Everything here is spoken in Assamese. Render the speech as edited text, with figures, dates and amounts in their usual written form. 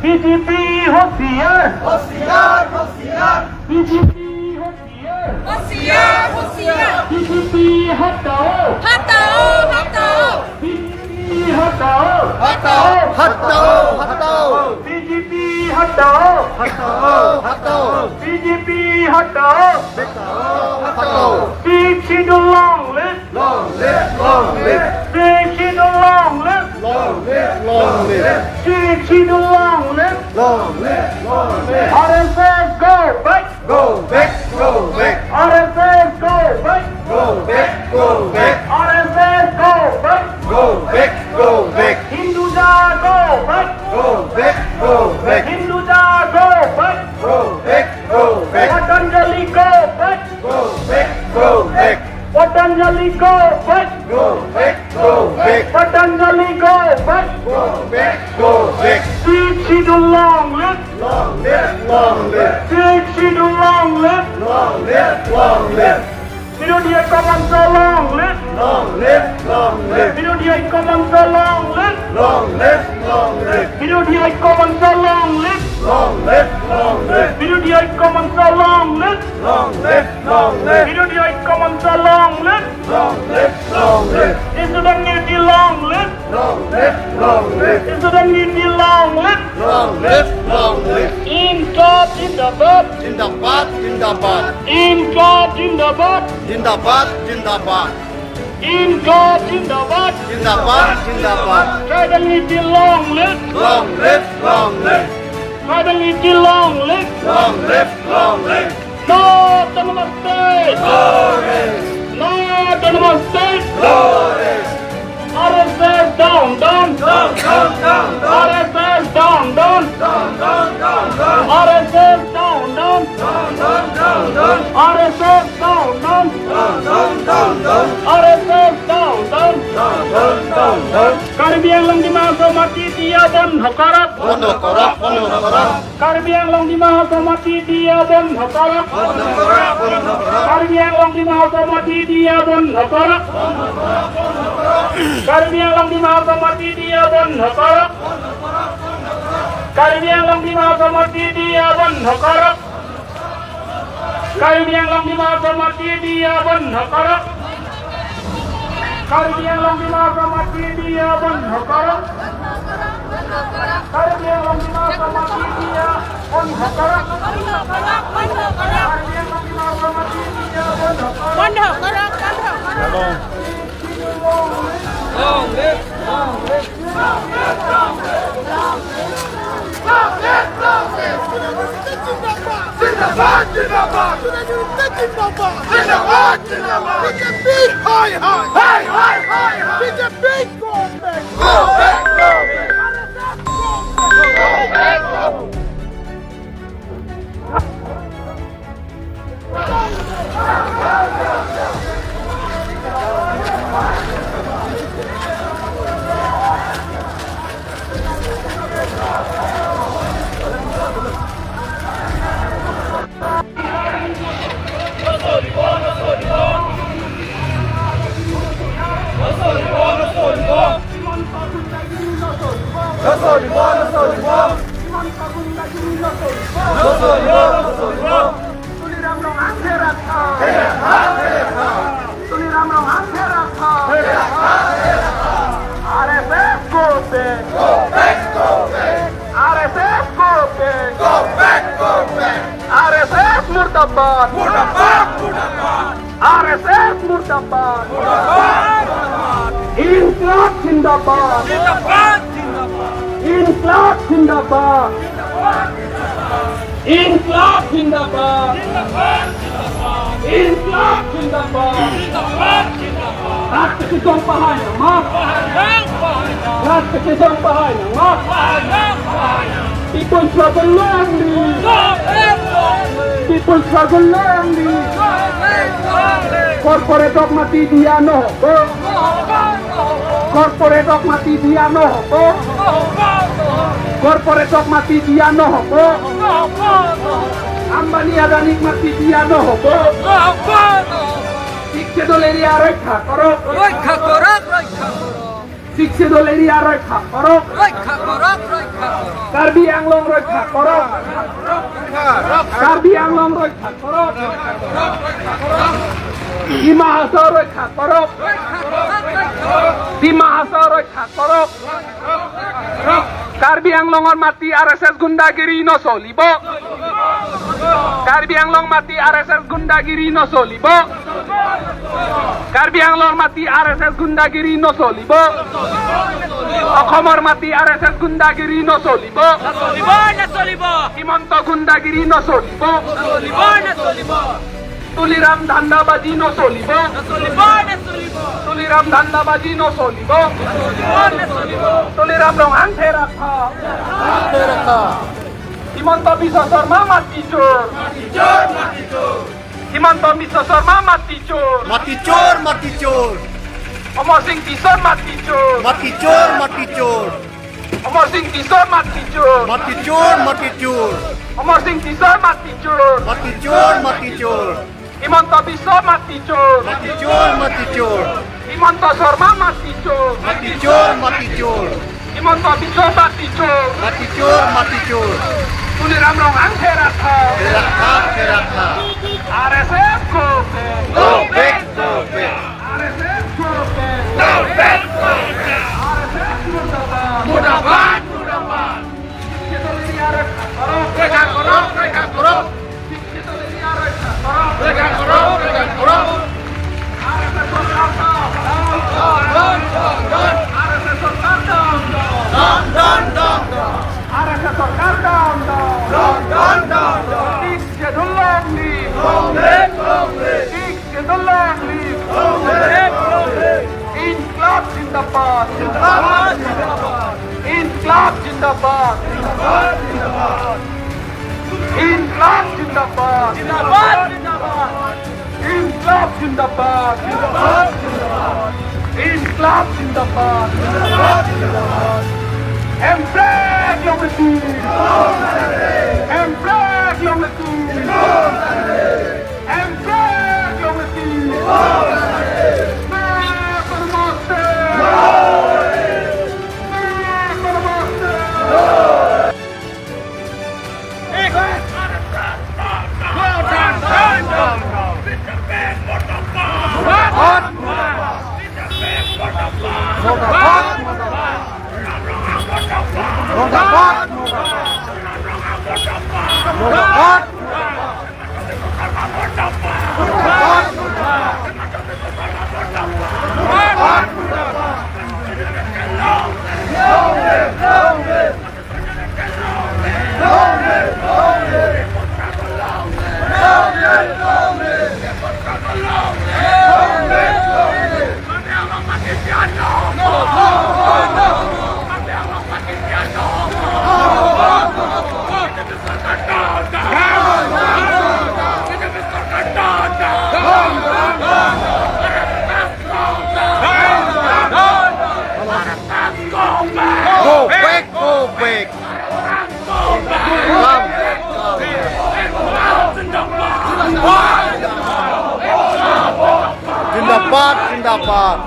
বিজেপি হুঁচিয়াৰ। হুঁচিয়াৰ, হুঁচিয়াৰ। বিজেপি হুঁচিয়াৰ। হুঁচিয়াৰ, হুঁচিয়াৰ। বিজেপি হটাও। হটাও, হটাও। বিজেপি হটাও। হটাও, হটাও, হটাও। বিজেপি হটাও। হটাও, হটাও। বিজেপি হটাও। হটাও। Sheikh long live. Long live, long live. Sheikh long live. Long live, long live. Sheikh long live. Long live, long live. RSS go back. Go back, go back. RSS go back. Go back, go back. RSS go back. Go back, go back. Hinduja go back. Go back, go back. Hinduja go back. Go back, go back. Patanjali go back. Go back, go back. Patanjali go back. Go back, go back. Patanjali go back. Go back, go back. Sheikh long live. Long live, long live. Sheikh long live. Long live, long live. বিৰোধী ঐক্য মঞ্চ long live. Long live, long live. বিৰোধী ঐক্য মঞ্চ long live. Long live, long live. বিৰোধী ঐক্য মঞ্চ long live. Long live, long live. বিৰোধী ঐক্য মঞ্চ long live. Long live, long live. বিৰোধী ঐক্য মঞ্চ long live. Long live, long live. Student Unity long live. Long live, long live. Student Unity long live. Long live, long live. ইনকিলাব জিন্দাবাদ। জিন্দাবাদ, জিন্দাবাদ। ইনকিলাব জিন্দাবাদ। জিন্দাবাদ, জিন্দাবাদ। ইনকিলাব জিন্দাবাদ। জিন্দাবাদ, জিন্দাবাদ। Tribal Unity long live. Long live, long live. Tribal Unity long live. Long live, long live. No autonomous state. No autonomous state. RSS down, down. Down, down, down, down. RSS down, down. Down, down, down, down. RSS down, down. Down, down, down, down. RSS down, down. Down, down, down, down. RSS down, down. Down, down, down, down. Karbi Anglong Dima Hasao মাটি দিয়া বন্ধ কৰক। বন্ধ কৰক, বন্ধ কৰক। কাৰ্বি আংলং ডিমা হাছাও মাটি দিয়া বন্ধ কৰক। বন্ধ কৰক, বন্ধ কৰক। কাৰ্বি আংলং ডিমা হাছাও মাটি দিয়া বন্ধ কৰক। কাৰ্বি আংলং ডিমা হাছাও মাটি দিয়া বন্ধ কৰক। কাৰ্বি আংলং ডিমা হাছাও মাটি দিয়া বন্ধ কৰক। কাৰ্বি আংলং ডিমা হাছাও মাটি দিয়া বন্ধ কৰক। কাৰ্বি আংলং ডিমা হাছাও মাটি দিয়া বন্ধ কৰক। কাৰ্বি আংলং ডিমা হাছাও মাটি দিয়া বন্ধ কৰক। বন্ধ কৰক, বন্ধ কৰক। কাৰ্বি আংলং ডিমা হাছাও মাটি দিয়া বন্ধ কৰক। বন্ধ কৰক, বন্ধ কৰক। Long live, long live. Long live, long live. Long live, long live. জিন্দাবাদ, জিন্দাবাদ। জিন্দাবাদ, জিন্দাবাদ। BJP, hi, hi. Hi, hi, hi, hi. BJP, go back. Go back, go back. Go back, go back. নচলিব, নচলিব। নচলিব, নচলিব। Tuliram Ronghang Tuliram Ronghang. RSS go back. Go back, go back. RSS go back. Go back, go back. RSS মুৰ্দাবাদ। মুৰ্দাবাদ, মুৰ্দাবাদ। আৰএছএছ মুৰ্দাবাদ। মুৰ্দাবাদ, মুৰ্দাবাদ। ইনকিলাব জিন্দাবাদ। জিন্দাবাদ, জিন্দাবাদ। ইনকিলাব জিন্দাবাদ। ইনকিলাব জিন্দাবাদ। ইনকিলাব জিন্দাবাদ। ৰাষ্ট্ৰীয় পাহাই ৰাষ্ট্ৰীয় পাহাই। People struggle long live. People struggle long live. কৰ্পৰেটক মাটি দিয়া নহ'ব। কৰ্পৰেটক মাটি দিয়া নহ'ব। কৰ্পৰেটক মাটি দিয়া নহ'ব। আম্বানী আদানীক মাটি দিয়া নহ'ব। ছিক্স শ্বেডুল এৰিয়া ৰক্ষা কৰক। ৰক্ষা কৰক, ৰক্ষা কৰক। ছিক্স শ্বেডুল এৰিয়া ৰক্ষা কৰক। ৰক্ষা কৰক, ৰক্ষা কৰক। কাৰ্বি আংলং ৰক্ষা কৰক, কাৰ্বি আংলং ৰক্ষা কৰক, ডিমা হাছাও ৰক্ষা কৰক, ডিমা হাছাও ৰক্ষা কৰক। কাৰ্বি আংলঙৰ মাটি আৰ এছ এছ গুণ্ডাগিৰি নচলিব, কাৰ্বি আংলং মাটি আৰ এছ এছ গুণ্ডাগিৰি নচলিব, কাৰ্বি আংলঙৰ মাটি আৰ এছ এছ গুণ্ডাগিৰি নচলিব, অসমৰ মাটি আৰ এছ এছ গুণ্ডাগিৰি নচলিব, হিমন্ত গুণ্ডাগিৰি নচলিব, তুলিৰাম ধান্দাবাজি নচলিব, তুলিৰাম ধান্দাবাজি নচলিব, তুলিৰাম ৰঙাং ৰাখা, হিমন্ত বিশ্ব শৰ্মা মাটি চোৰ, হিমন্ত বিশ্ব শৰ্মা মাটি চোৰ, মাটি চোৰ, মাটি চোৰ, অমৰ সিং কিশোৰ মাটি চোৰ, মাটি চোৰ, মাটি চোৰ, অমৰ সিং কিশোৰ মাটি চোৰ, মাটি চোৰ, মাটি চোৰ, অমৰ সিং কিশোৰ মাটি চোৰ, মাটি চোৰ, মাটি চোৰ, হিমন্ত বিশ্ব মাটি চোৰ, মাটি চোৰ, মাটি চোৰ, হিমন্ত শৰ্মা মাটি চোৰ, মাটি চোৰ, মাটি চোৰ, হিমন্ত বিশ্ব মাটি চোৰ, মাটি চোৰ, মাটি চোৰ, তুলিৰাম ৰঙাং ৰাখা, ৰাখা ৰাখা, R S S go back, go back, go back, R S S go back, go back, go back, R S S মুৰ্দাবাদ, মুৰ্দাবাদ, মুৰ্দাবাদ, শিক্ষিত এৰিয়া ৰক্ষা কৰক, ৰক্ষা কৰক, ৰক্ষা কৰক, শিক্ষিত এৰিয়া ৰক্ষা কৰক, ৰক্ষা কৰক, ৰক্ষা কৰক, আৰ এছ এছ চৰকাৰ down, R S S চৰকাৰ down, down, down, down, down, R S S চৰকাৰ down, down, down, down, down, down, Sixth Schedule long live, long live, long live, Sixth Schedule long live, long live, long live, Inquilab Zindabad, জিন্দাবাদ, জিন্দাবাদ, Inquilab Zindabad, জিন্দাবাদ, জিন্দাবাদ, Inquilab Zindabad, জিন্দাবাদ, জিন্দাবাদ, Inquilab Zindabad, জিন্দাবাদ, জিন্দাবাদ, Inquilab Zindabad, জিন্দাবাদ, জিন্দাবাদ, Emperor Unity, Emperor Unity, Emperor Unity, মুর্দাবাদ, Go back, go back. Come. জিন্দাবাদ, জিন্দাবাদ।